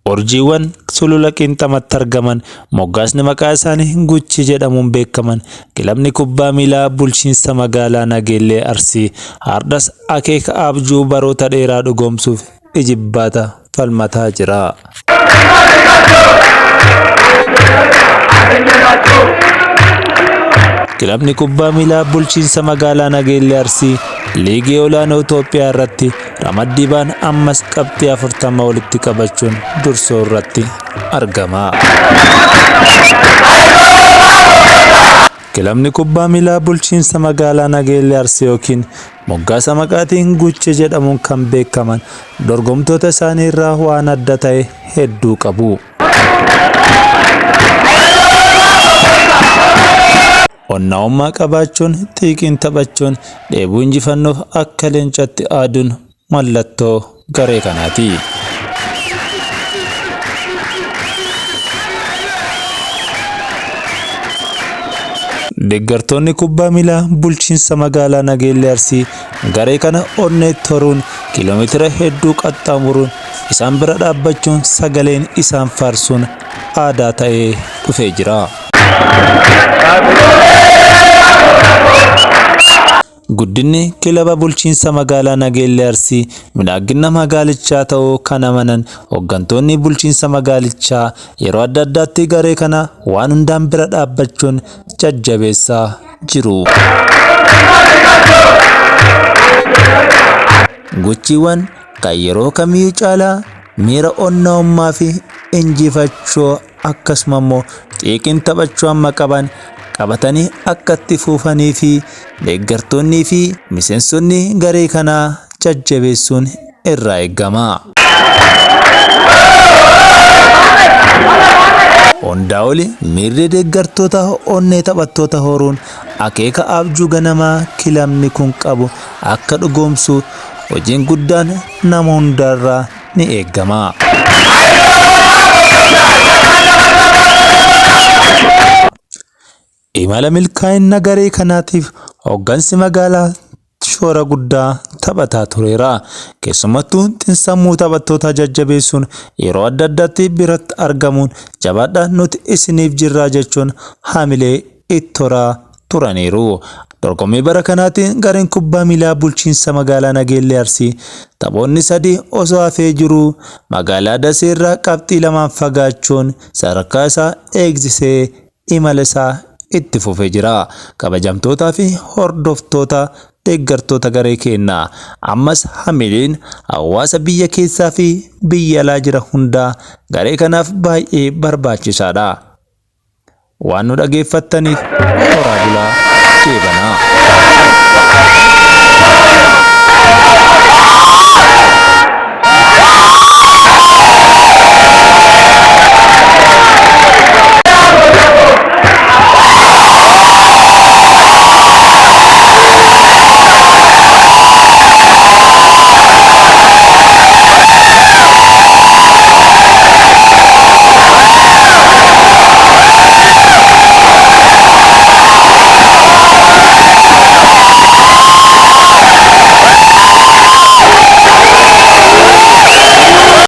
Urjiiwwan sulula qiinxamatti argaman moggaasni maqaa isaanii Guchii jedhamuun beekaman kilabni kubbaa miilaa bulchiinsa magaalaa Nageellee Arsii hardhas akeeka abjuu baroota dheeraa dhugoomsuuf ijibbaata falmataa jira. Kilabni kubbaa miilaa bulchiinsa magaalaa Nageellee Arsii liigii olaanoo Itoophiyaa irratti ramaddii baan ammas qabxii 40 walitti qabachuun dursoo irratti argama. Kilabni kubbaa miilaa bulchiinsa magaalaa Nageellee Arsii yookiin moggaasa maqaatiin Guchee jedhamuun kan beekaman dorgomtoota isaanii irraa waan adda ta'e hedduu qabu. Onnaa'ummaa qabaachuun, xiiqiin taphachuun, dheebuu injifannoof akka leencatti aaduun mallattoo garee kanaati. Deeggartoonni kubbaa miilaa bulchiinsa magaalaa Nageellee Arsii garee kana onnee toruun kiiloomeetira hedduu qaxxaamuruun isaan bira dhaabbachuun sagaleen isaan faarsuun aadaa ta'ee dhufee jira. Guddinni kilaba bulchiinsa magaalaa Nageellee Arsii miidhagina magaalichaa ta'uu kan amanan hooggantoonni bulchiinsa magaalichaa yeroo adda addaatti garee kana waan hundaan bira dhaabbachuun jajjabeessaa jiru. Guchiiwwan kan yeroo kamiyyuu caalaa miira onnaa'ummaa fi injifachuu akkasuma immoo xiiqiin taphachuu amma qaban qabatanii akka itti fufanii fi deeggartoonnii fi miseensonni garee kanaa jajjabeessuun irraa eegama. Hundaa oli miirri deeggartoota onnee taphattoota horuun akeeka abjuu ganamaa kilabni kun qabu akka dhugoomsu hojiin guddaan nama hundarraa ni eegama. Imala milkaa'ina garee kanaatiif hooggansi magaalaa shoora guddaa taphataa tureera. Keessumattuu xiinsammuu taphattootaa jajjabeessuun yeroo adda addaatti biratti argamuun jabaadhaa nuti isiniif jirraa jechuun haamilee itti horaa turaniiru. Dorgommii bara kanaatiin gareen kubbaa miilaa bulchiinsa magaalaa Nageellee Arsii taphoonni sadii osoo hafee jiruu magaalaa Dasee irraa qabxii lamaan fagaachuun sadarkaa isaa eegsisee imala isaa itti fufee jira. Kabajamtootaa fi hordoftoota deeggartoota garee keenyaa ammas hamileen hawaasa biyya keessaa fi biyya alaa jira hundaa garee kanaaf baay'ee barbaachisaadha. Waan nu dhageeffattaniif horaa bulaa jeebanaa.